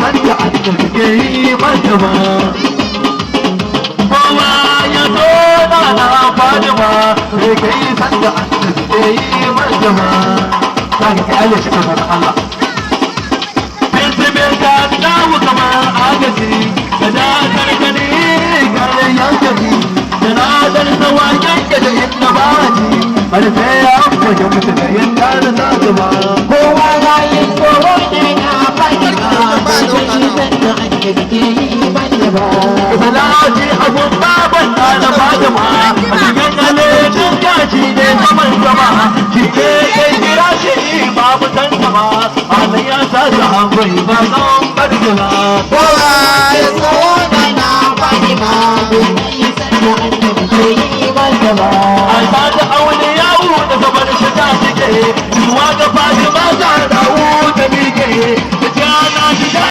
san da annabi ke yi mata ba. Kowa ya zo na na Fatima, bai kai san da annabi ke yi mata ba. Za ka kai Allah shi kamar Allah. Bismillah dawo kamar agaji, ka da karkani kare yankari, da na dar sawayen ka da inda baji, har sai ya fahimta da yadda na sa gaba. Kowa ya yi tsoro ne na Fatima, bai kai san da annabi ke yi mata ba. Salati abun baban na na Fatima, a cikin alejin gashi ne saman sama, shi ke kai kira shi babu tantama, Allah ya sa sahabbai ba zan bar ba. Kowa